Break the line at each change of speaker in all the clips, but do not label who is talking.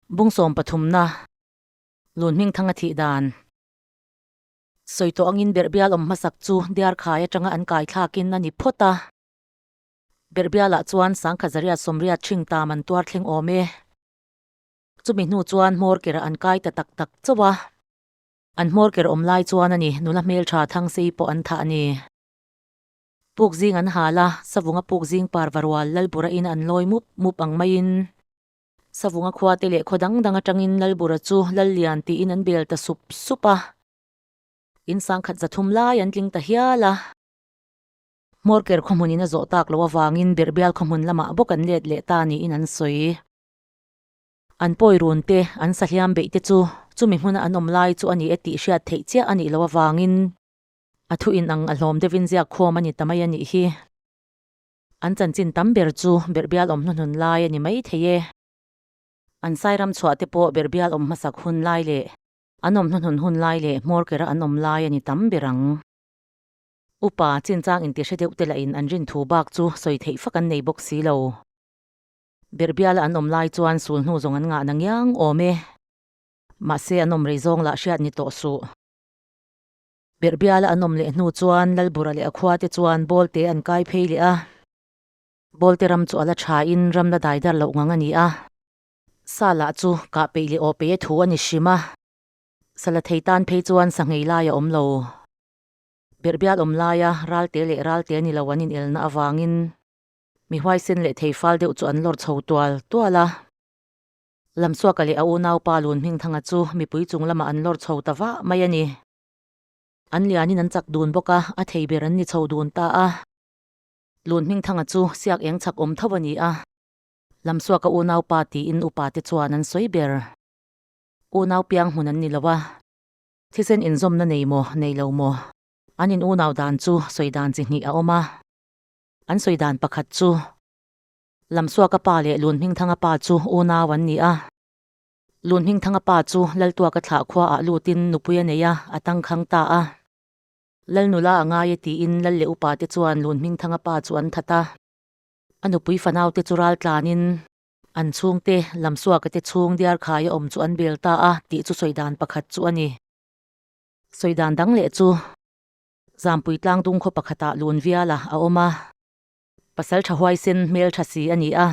Bung sawmpathumna, Lun hmingthanga thih dan. Sawi tawh angin Berhbial awm hmasak chu Diarkhai atanga an kai thlakin a ni phawt a. Berhbialah chuan sangkhat zariat sawmriat ṭhing tam an tuar thleng awm e. Chumi hnu chuan hmawrkerah an kai ta tak tak chauh a. An hmawrker awm lai chuan a ni nula hmelṭha Thangsei pawh an thah a ni. Puk zing an hal a, Savunga puk zing parva rual Lalbura in an lawi mup mup ang maiin Savunga khuate leh khaw dang dang atangin Lalbura chu Lallian tiin an bel ta sup sup a. In sangkhat zathum lai an tling ta hial a. Hmawrker khawhmunin a zawh tak loh avangin Berhbial khawhmun lamah bawk an let leh ta niin an sawi. An pawi run te, an sahliam beih te chu chumi hmuna an awm lai chu a ni e tih hriat theih chiah a nih loh avangin a thu inang a hlawm deuhin ziak khawm a ni ta mai a nih hi. An chanchin tam ber chu Berhbial awm hnuhnun lai a ni mai thei e. An sairam chhuah te pawh Berhbial awm hmasak hun lai leh an awm hnuhnun hun lai leh hmawrkera an awm lai a ni tam ber ang. Upa chinchang intihre deuh te lahin an rin thu bak chu sawi theih fak an nei bawk si lo. Berhbiala an awm lai chuan sul hnu zawng an ngah na ngiang awm e. Mahse an awm rei zawng lah hriat ni tawh suh. Berhbiala an awm leh hnu chuan Lalbura leh a khua te chuan Bawlte an kai phei leh a. Bawlte ram chu a la tha in ram la dai dar loh ngang a ni a. Sa lah chu kah peih leh awh peih a thu a ni hrim a. Sa la thei tan phei chuan sa nghei lai a awm lo. Berhbial awm laia ralte leh ralte ni lo an inelna avangin Mi huaisen leh thei fal deuh chu an lawr chho tual tual a. Lamsuaka leh a unaupa Lun Hmingthanga chu mipui chung lamah an lawr chho ta vah mai a ni. An lianin an chak dun bawk a, a thei ber an ni chho dun ta a. Lun Hmingthanga chu siak eng chak awm tho a ni a. Lamsuaka unaupa tiin upa te chuan an sawi ber. Unau piang hmun an ni lo a. Thisen inzawmna nei maw, nei lo maw? An in unau dan chu sawi dan chi hnih a awm a. An sawi dan pakhat chu Lamsuaka pa leh Lunhmingthanga pa chu unau an ni a. Lunhmingthanga pa chu Laltuaka thlah khuaah lutin nupui a nei a, a tangkhang ta a. Lalnula a ngai e tiin Lal leh upa te chuan Lunhmingthanga pa chu an that a. A nupui fanaute chu ral tlanin an chhungte Lamsuaka te chhung diarkhaia awm chu an bel ta a tih chu sawi dan pakhat chu a ni. Sawi dan dang leh chu Zampui tlangdung khaw pakhatah lun viala a awm a, pasal tha huaisen hmel tha si a ni a.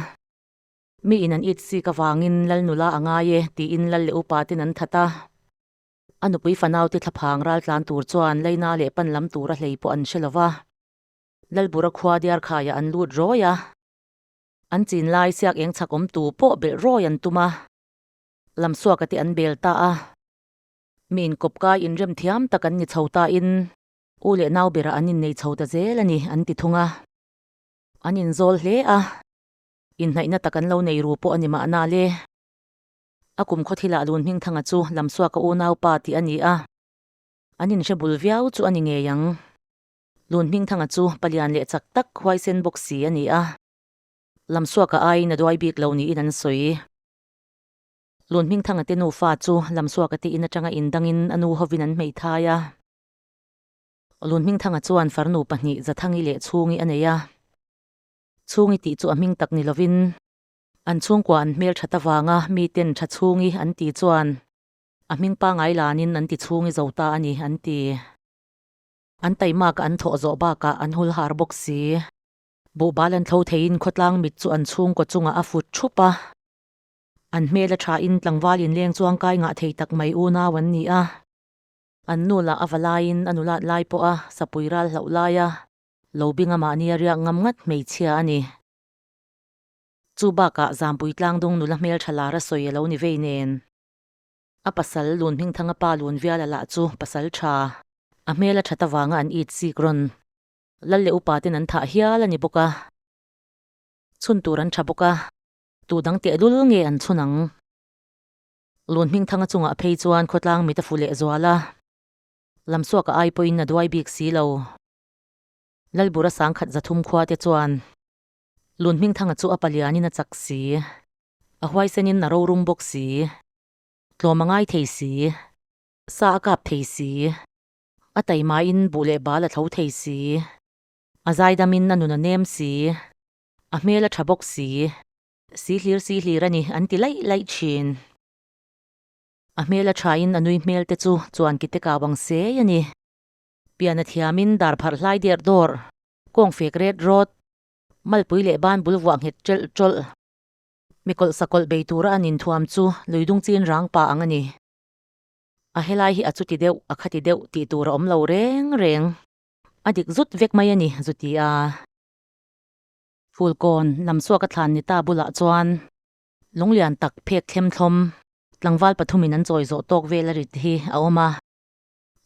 Mi in an it sik avangin lal nula a ngai e tiin lal leh upa ten an that a. A nupui fanaute thlaphang raltlan tur chuan Leina leh pan lam tura hlei pawh an hre lo va. Lalbura khua Diarkhaiah an lut rawi a. An chin lai siak eng chak awm tu pawh belh rawi an tum a. Lamsuaka te an bel ta a. Mi inkawpkai inrem thiam tak an ni chho ta in u leh nau berah an innei chho ta zel a ni an ti thung a. An inzawl hle a, inhnaihna tak an lo nei ru pawh a ni mahna le. A kum khaw thilah Lun Hmingthanga chu Lamsuaka unaupa tih a ni a, an inhre bul viau chu a ni ngei ang. Lun Hmingthanga chu palian leh chak tak huaisen bawk si a ni a, Lamsuaka aiin a duai bik lo niin an sawi. Lun Hmingthanga te nufa chu Lamsuaka te in atanga indangin a nu hovin an hmeithai a. Lun Hmingthanga chuan farnu pahnih Zathangi leh Chhungi a nei a. Chhungi tih chu a hming tak ni lovin an chhungkua an hmel that avanga miten tha Chhungi an ti chuan a hming pangai lanin an ti Chhungi zo ta a ni an ti. An taimaka an thawh zawh bakah an hul har bawk si. Buhbal an thlo theiin khawtlang mit chu an chhungkaw chungah a fut thup a. An hmel a thain tlangval inleng chuang kai ngah thei tak mai unau an ni a. An nu lah a va laiin a nulat lai pawh a sapui ral hlauh lai a, lo bing a mahni a riak ngam ngat hmeichhia a ni. Chu bakah Zampui tlangdung nula hmel tha lar a sawi a lo ni vei nen. A pasal Lun Hmingthanga pa Lun Viala lah chu pasal tha, a hmel a that avanga an it sik rawn. Lal leh upa ten an thah hial a ni bawk a. Chhun tur an tha bawk a. Tu dang tehlul nge an chhun ang? Lun Hmingthanga chungah phei chuan khawtlang mit a fu leh zual a, Lamsuaka ai pawhin a duai bik si lo. Lalbura sangkhat 300 khua te chuan Lun Hmingthanga chu a palianin a chak si, a huaisenin a rorum bawk si, tlawm a ngai thei si, sa a kap thei si, a taimain buh leh bal a thlo thei si, a zaidamin a nun a nem si. A hmel a tha bawk si. Si hlir si hlir a ni, an ti laih laih thin. A hmel a thain a nui hmel te chu chuan ki te kau ang sei a ni. Pian a thiamin dar pharh hlai der dawr, kawng fek ret rawt, malpui leh ban bul vuah nghet ṭelh ṭawlh. Mikawlh sakawlh bei tura an inthuam chu luidung chin rang pa ang a ni. A helai hi a chuti deuh, a khati deuh tih tur a awm lo reng reng. A dik zut vek mai a ni, zu ti a. Fulkawn lam suak a thlan ni ta bulah chuan lunglian tak phek thlem thlawm tlangval pathumin an chawi zawh tawk vel a rit hi a awm a.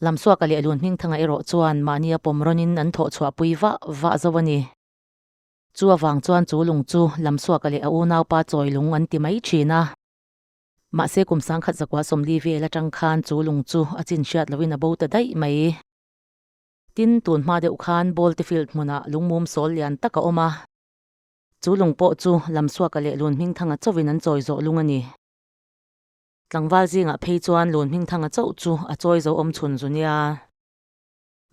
Lamsuaka leh Lunhmingthanga erawh chuan mahnia pawm rawnin an thawh chhuahpui vah vah zo a ni. Chu avang chuan chu lung chu Lamsuaka leh a unaupa chawi lung an ti mai thin a. Mahse kum sangkhat zakua sawmli vel atang khan chu lung chu a chin hriat loin a bo ta daih mai. Tin, tun hma deuh khan Bolte Field hmunah lungmum sawl lian tak a awm a. Chu lung pawh chu Lamsuaka leh Lunhmingthanga chauhin an chawi zawh lung a ni. Tlangval zingah phei chuan Lunhmingthanga chauh chu a chawi zo awm chhun zu nia.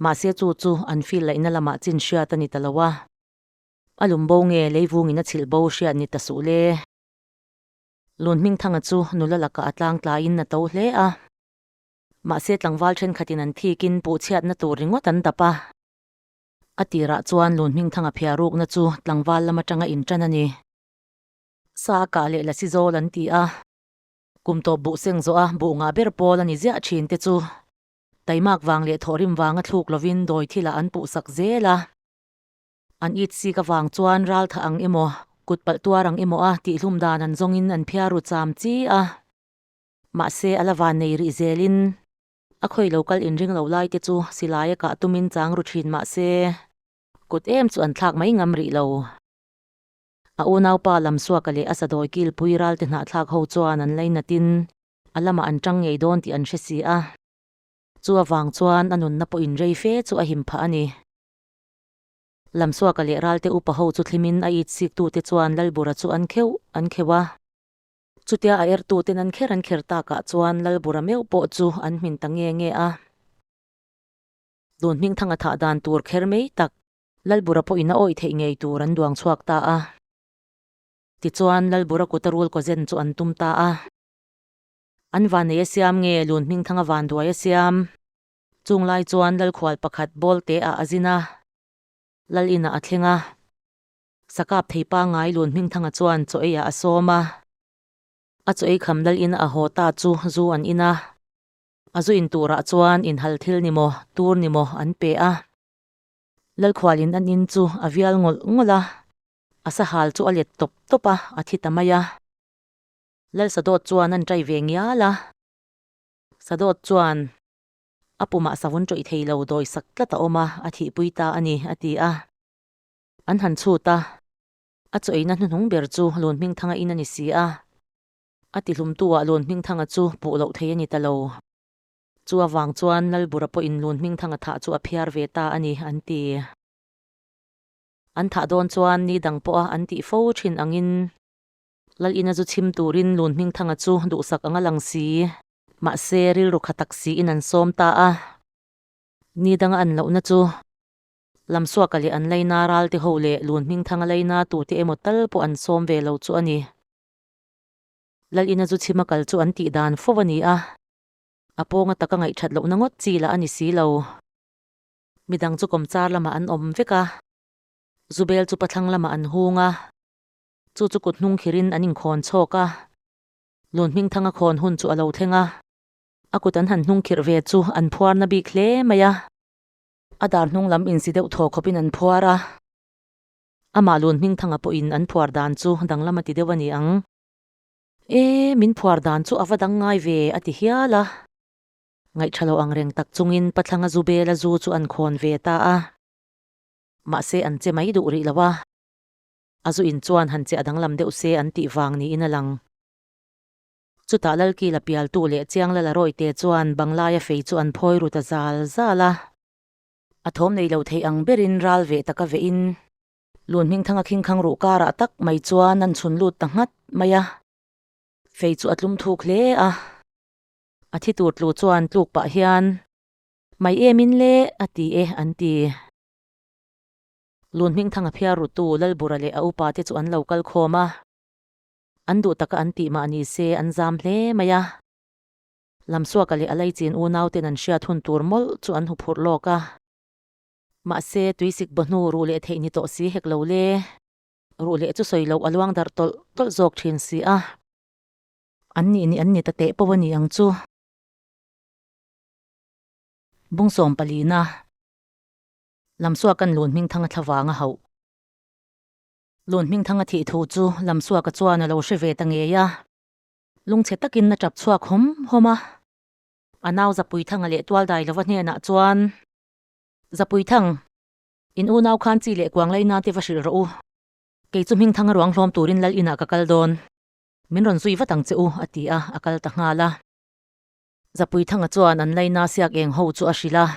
Mahse chu chu an field laihna lamah chin hriat a ni ta lo a. A lum bo nge leivungin a chhilh bo hriat ni ta suh le. Lunhmingthanga chu nula lakah a tlang tlaiin a to hle a. Mahse tlangval thenkhatin an thikin puhchhiatna tur ringawt an dap a. A tirah chuan Lunhmingthanga phiarukna chu tlangval lam atanga intan a ni. Sa a kah leh lasi zawl an ti a. Kum tawp buh seng zawh a buh ngah ber pawl a ni ziah thin te chu taimak vang leh thawhrim vanga thluk lovin dawi thilah an puhsak zel a. An it sik avang chuan ral tha ang emaw, kut palh tuar ang emaw a tihhlum dan an zawngin an phiar ru cham chi a. Mahse a la van nei rih zelin a khawi lo kal inring lo lai te chu silai a kah tumin chang ru thin mahse kut em chu an thlak mai ngam rih lo. A unaupa Lamsuaka leh a sadawi kilpui ralte hnahthlak ho chuan an lainatin a lamah an tang ngei dawn tih an hre si a. Chu avang chuan a nunna pawh inrei fe chu a him phah a ni. Lamsuaka leh ralte upa ho chu thlimin a it siktute chuan Lalbura chu an kheuh an kheuh a. Chutia a ertuten an kher an kher takah chuan Lalbura meuh pawh chu an hmin ta nge nge a. Dun hmingthanga thah dan tur kher mai tak Lalbura pawhin a awih theih ngei tur an duang chhuak ta a. Tichuan Lalbura kuta rul kawzen chu an tum ta a. An vannei a siam nge Lun hmingthanga vanduai a siam? Chung lai chuan Lalkhual pakhat Bawlte ah a zin a, Lal inah a thleng a. Sakap thei pangngai Lun Hmingthanga chuan chaw ei ah a sawm a. A chaw ei kham Lal ina a haw ta chu zu an in a. A zu in turah chuan inhal thil ni maw, tur ni maw an pe a. Lalkhual in an in chu a vial ngawlh ngawlh a, a sahal chu a let tawp tawp a, a thi ta mai a. Lal Sadawt chuan an ṭai ve ngial a. Sadawt chuan a pumah savun ṭawih thei lo dawi sak tlat a awm a, a thihpui ta a ni, a ti a. An han chhut a, a chaw eina hnuhnung ber chu Lunhmingthanga in a ni si a. A tihlumtu-ah Lunhmingthanga chu puh loh thei a ni ta lo. Chu avang chuan Lalbura pawhin Lunhmingthanga thah chu a phiar ve ta a ni, an ti. An thah dawn chuan ni dang pawha an tih fo thin angin Lalina chu chhim turin Lunhmingthanga chu duhsak anga lang si. Mahse, rilru kha tak siin an sawm ta a. Ni danga an lohna chu Lamsuaka leh an laina ralte ho leh Lunhmingthanga laina tute emaw tal pawh an sawm ve lo chu a ni. Lalina chu chhima kal chu an tih dan fo a ni a. A pawnga taka ngaihthat lohna ngawt chi lah a ni si lo. Midang chu kawmchar lamah an awm vek a. Zubel chu pathlang lamah an hung a. Chu chu kut hnung khirin an inkhawn chhawk a, Lun Hmingthanga khawn hun chu a lo thleng a, a kut an han hnung khirh ve chu an phuar na bik hle mai a. A dar hnung lam insi deuh thaw khawpin an phuar a, amah Lun Hmingthanga pawhin an phuar dan chu danglam a ti deuh a ni ang. E, min phuar dan chu a va dang ngai ve a ti hial a. Ngaihṭha lo ang reng tak chungin Pathlanga zu bela zu chu an khawn ve ta a, mahse an che mai duh rih lo a. A zu in chuan han che a danglam deuh se an tih vang niin a lang. Chutah Lalkila pialtu leh Chianglala rawite chuan Banglaia fei chu an phawi ru ta zal zal a. A thawm nei lo thei ang berin ral veh taka vehin Lunhmingthanga khingkhang ruh karah tak mai chuan an chhun lut ta nghat mai a. Fei chu a tlum thuk hle a. A thi tur tlu chuan tluk pah hian, Mai em in le, a ti e, an ti. Lunhmingthanga phiar rutu Lalbura leh a upa te chu an lo kal khawm a, an duh taka an tih mah ni se an zam hle mai a. Lamsuaka leh a laichin unauten an hriat hun tur mawlh chu an huphurh lawk a. Mahse, tuisik bawhnu ruh leh theih ni tawh si hek lo le. Ruh leh chu sawi loh a luang darh tawlh tawlh zawk thin si a. An nih nih an ni ta teh pawh a ni ang chu. Bungsawm palina Lamsuaka'n lun hmingthang a thla vang a hauh. Lun hmingthang a thih thu chu Lamsuaka chuan a lo hre ve ta ngei a. Lungchhe takin a tap chhuak hawm hawm a. A nau Zapuithanga leh Tualdai lova hnenah chuan, Zapuithang, in unau khan chi leh kuang laina te va hrilh rawh u. Kei chu hmingthanga ruang hlawm turin lal inah ka kal dawn. Min rawn zui vat ang che u, a ti a, a kal ta nghal a. Zapuithanga chuan an laina siak eng ho chu a hrilh a.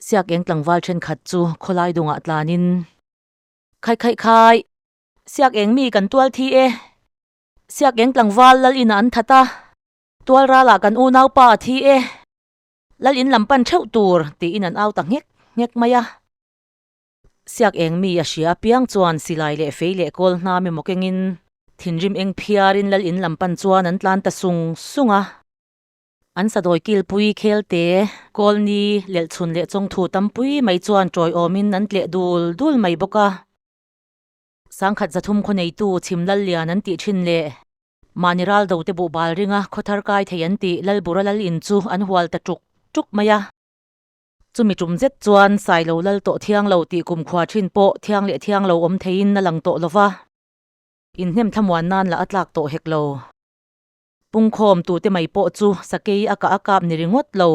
Siak eng tlangval thenkhat chu khawlai dungah tlanin, Khai khaih khai, siak eng mi kan tual thi e. Siak eng tlangval lal inah an that a, tual ralah kan unaupa a thi e. Lal in lam pan theuh tur, tiin an au ta nghek nghek mai a. Siak eng mi a hria apiang chuan silai leh fei leh kawl hnam emaw kengin thinrim eng phiarin lal in lam pan chuan an tlan ta sung sung a. An sadawi kilpui khelte, kawlni, lelhchhun leh chawngthu tampui mai chuan tawiawmin an tleh dul dul mai bawk a. Sangkhat 300 khaw neitu chhim lal lian an tih thin leh mahni ral do te buhbal ringa khaw thar kai thei an tih Lalbura lal in chu an hual ta tuk tuk mai a. Chumi tum zet chuan Sailo lal tawh thiang lo tih kumkhua thin pawh thiang leh thiang lo awm theiin a lang tawh lo va, inhnem thlamuan nan lah a tlak tawh hek lo. Pungkhawm tute mai pawh chu sakei a kah a kap ni ringawt lo.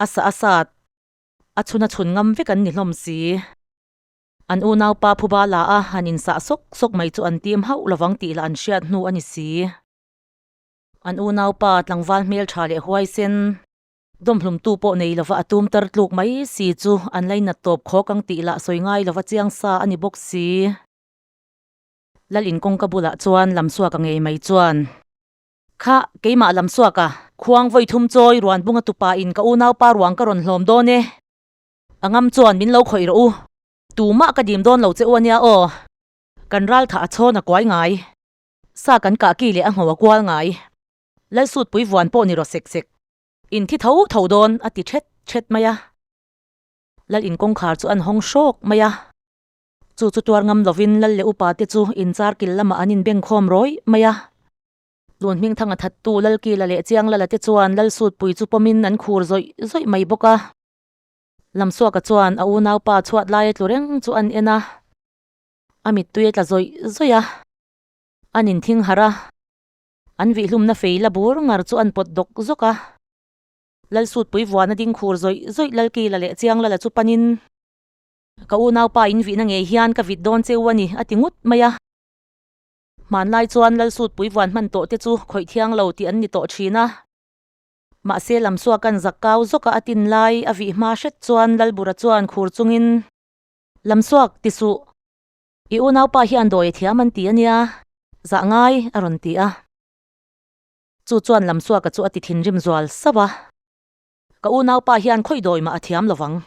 A sah a sat, a chhun a chhun ngam vek an ni hlawm si. An unaupa phuba la a han insah sawk sawk mai chu an tim hauh lovang tih lah an hriat hnu a ni si. An unaupa tlangval hmeltha leh huaisen Dawmhlumtu pawh nei lova a tum tar tluk mai si chu an lainat tawp khawk ang tih lah sawi ngai lova chiang sa a ni bawk si. Lal in kawngka bulah chuan Lamsuaka ngei mai chuan, Kha, keimah Lamsuaka, khuang vawi thum chawi ruan bunga tupa in ka unaupa ruang ka rawn hlawm dawn e. A ngam chuan min lo khawih rawh u. Tumah ka dim dawn lo che u ania aw. Kan ral thah a chhawn a kuai ngai. Sa kan kah ki leh a ngho a kual ngai. Lalsutpui vuan pawh ni rawh sek sek. In thi tho tho dawn a ti thet thet mai a. Lal in kawngkhar chu an hawng hrawk mai a. Chu chu tuar ngam lovin Lal leh upa te chu in char kil lamah an inbengkhawm rawih mai a. Tun hmingthanga thattu Lalkila leh Chianglala te chuan Lalsutpui chu pawmin an khur zawih zawih mai bawk a. Lamsuaka chuan a unaupa chhuat laia tlu reng chu an en a. A mittui a tla zawih zawih a. An inthing harh a. An vihlumna fei la bur ngar chu an pawt dawk zawk a. Lalsutpui vuana ding khur zawih zawih Lalkila leh Chianglala chu panin, Ka unaupa in vihna ngei hian ka vit dawn cheu a ni, a ti ngut mai a. Hmanlai chuan Lalsutpui vuan hman tawh te chu khawih thiang lo tih an ni tawh thin a. Mahse Lamsuaka'n zak kau zawka a tin lai a vih hma hret chuan Lalbura chuan khur chungin, Lamsuak, ti suh. I unaupa hian dawi a thiam an ti a nia, zah ngai a rawn ti a. Chu chuan Lamsuaka chu a ti thinrim zual sauh a. Ka unaupa hian khawi dawi mah a thiam lo vang.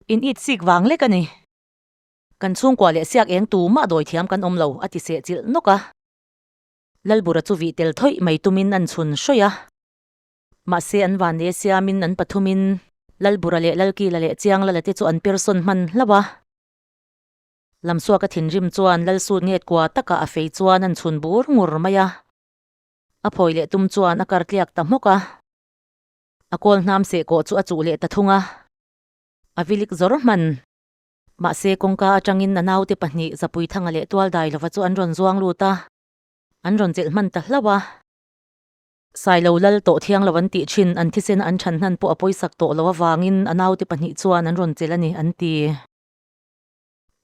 In it sik vang lek a ni. Kan chhungkua leh siak eng tu mah dawi thiam kan awm lo, a ti seh chilh nawk a. Lalbura chu vih tel thawih mai tumin an chhun hrawih a. Mahse an vanne siamin an pathumin Lalbura leh Lalkila leh Chianglala te chu an persawn hman hlauh a. Lamsuaka thinrim chuan Lalsut nget kua takah a fei chuan an chhun bur ngur mai a. A phawi leh tum chuan a kar tliak ta hmawk a. A kawl hnam seh kawh chu a chuh leh ta thung a. A vilik zawr hman. Mahse kawngka atangin a naute pahnih Zapuithanga leh Tualdailova chu an rawn zuang lut a. An rawn chelh hman ta hlauh a. Sailo lal tawh thiang lo an tih thin an thisen an chhan hnan pawh a pawisak tawh lo avangin a naute pahnih chuan an rawn chelh a ni an ti.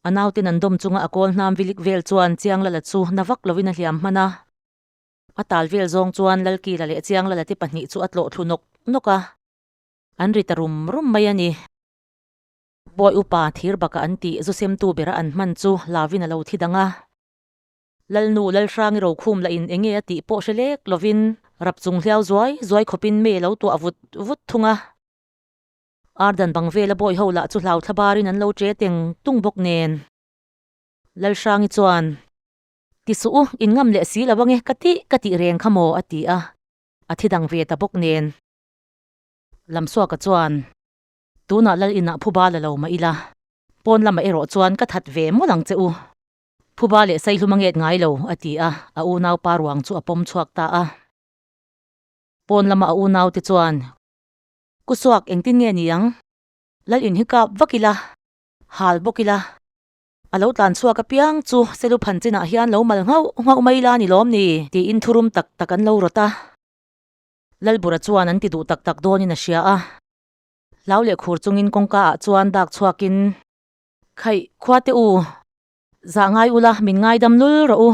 A nauten an dawm chunga a kawl hnam vilik vel chuan Chianglala chu na vak lovin a hliam hman a. A tal vel zawng chuan Lalkila leh Chianglala te pahnih chu a tlawh thlu nawk nawk a. An ri ta rum rum mai a ni. Bawi upa thir baka an tih zu semtu bera an hman chu lavin a lo thi dang a. Lalnu Lalhrangi rokhum lah in enge a tih pawh hre lek lovin rap chung hliau zuai zuai khawpin mei a lo tuah vut vut thung a. Ardan bang vela bawi ho lah chu hlau thla barin an lo che teng tung bawk nen. Lalhrangi chuan, Ti suh u, in ngam leh si lo ange ka tih ka tih reng kha maw? a ti a. A thi dang ve ta bawk nen. Lamsuaka chuan, Tunah lal inah phuba la lo mah ila, pawn lamah erawh chuan ka that ve mawlh ang che u. Phuba leh Saihlum a nget ngai lo, a ti a, a unaupa ruang chu a pawm chhuak ta a. Pawn lama a unaute chuan, Kusuak engtin nge ni ang? Lal in hi kap vak ila, hal bawk ila. A lo tlan chhuak apiang chu Selu phan chinah hian lo mal nghauh nghauh mai ila ni lawm ni? tiin thurum tak tak an lo rawt a. Lalbura chuan an ti duh tak tak dawnin a hria a. Hlau leh khur chungin kawngka ah chuan dak chhuakin, Khaih, khuate u, zah ngai ula min ngaidam lul rawh u.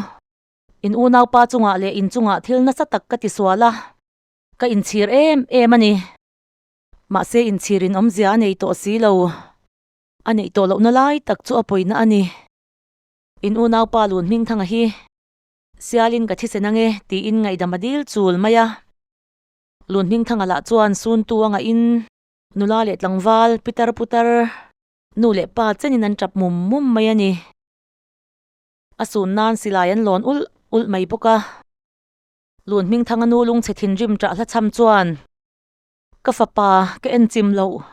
In unaupa chungah leh in chungah thil nasa tak ka ti sual a, ka inchhir em em a ni. Mahse inchhir in awmzia a nei tawh si lo. A neih tawh lohna lai tak chu a pawina a ni. In unaupa lun hmingthanga hi Sialin ka thisen ange tiin ngaihdam a dil chul mai a. Lun hmingthanga lah chuan suntu a ngahin nula leh tlangval, pitar putar, nu leh pa chenin an tap mum mum mai a ni. A sun nan silai an lawn ulh ulh mai bawk a. Lun hmingthanga nu lungchhe thinrim ṭah hla chham chuan, Ka fapa, ka en chim loh.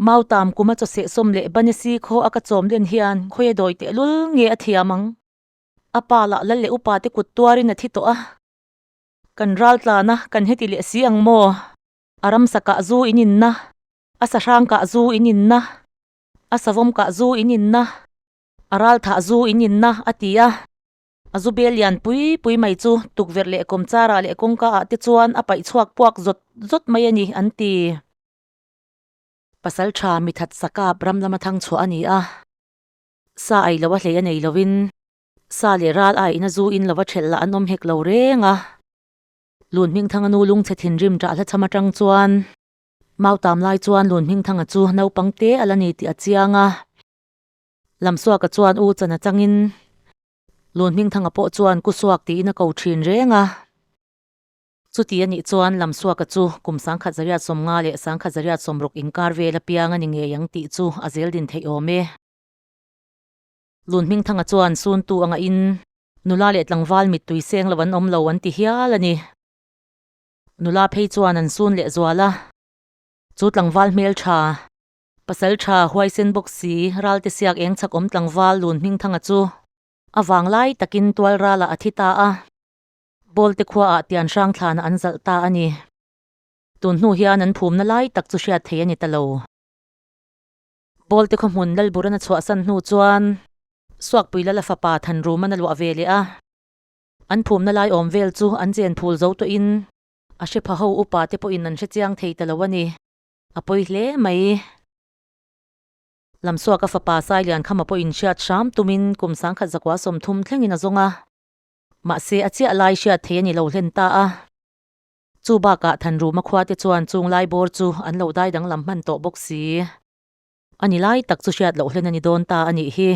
Mautam kum a chawseh sawm leh Banesi khaw a ka chawm len hian khawi a dawi tehlul nge a thiam ang? A pa lah lal leh upa te kut tuarin a thi tawh a. Kan ral tlan a, kan heti leh si ang maw? A ramsa kah zu in inna, a sahrang kah zu in inna, a savawm kah zu in inna, a ral thah zu in inna, a ti a. A zu bel lian pui pui mai chu tukverh leh kawmchar ah leh kawngka ah te chuan a paih chhuak puak zawt zawt mai a ni, an ti. Pasal tha mithat sakap ram lama thang chhuah a ni a. Sa ai lo a hlei a nei lovin sa leh ral a aihna zu in lova ṭhelh lah an awm hek lo reng a. Lun Hmingthanga nu lungchhe thinrim ṭah hla chham aṭang chuan Mautam lai chuan Lun Hmingthanga chu naupang te a la ni tih a chiang a. Lamsuaka chuan u chan a changin Lun Hmingthanga pawh chuan Kusuak tiin a ko ṭhin reng a. Chuti a nih chuan Lamsuaka chu kum 1950 leh 1960 inkar vel apiang a ni ngei ang tih chu a zel din theih awm e. Lun Hmingthanga chuan suntu a ngahin nula leh tlangval mittui seng lo an awm lo an ti hial a ni. Nula phei chuan an sun leh zual a, chu tlangval hmel tha, pasal tha huaisen bawk si ralte siak eng chakawm tlangval Lun Hmingthanga chu a vanglai takin tual ralah a thi ta a. Bawlte khuaah tian hrang thlana an zalh ta a ni. Tun hnu hian an phumna lai tak chu hriat thei a ni ta lo. Bawlte khaw hmun Lalburan a chhuahsan hnu chuan Suakpui Lala fapa Thanruman a luah ve leh a. An phumna lai awm vel chu an chen phul zo tawhin a hre pha ho upa te pawhin an hre chiang thei ta lo a ni. A pawi hle mai. Lamsuaka fapa Sailiankhama pawhin hriat hram tumin kum 1930 thlengin a zawng a. Mahse a chiah lai hriat thei a ni lo hlen ta a. Chu bakah Thanruma khua te chuan chung lai bawr chu an lo dai danglam hman tawh bawk si. A ni lai tak chu hriat loh hlen a ni dawn ta a nih hi.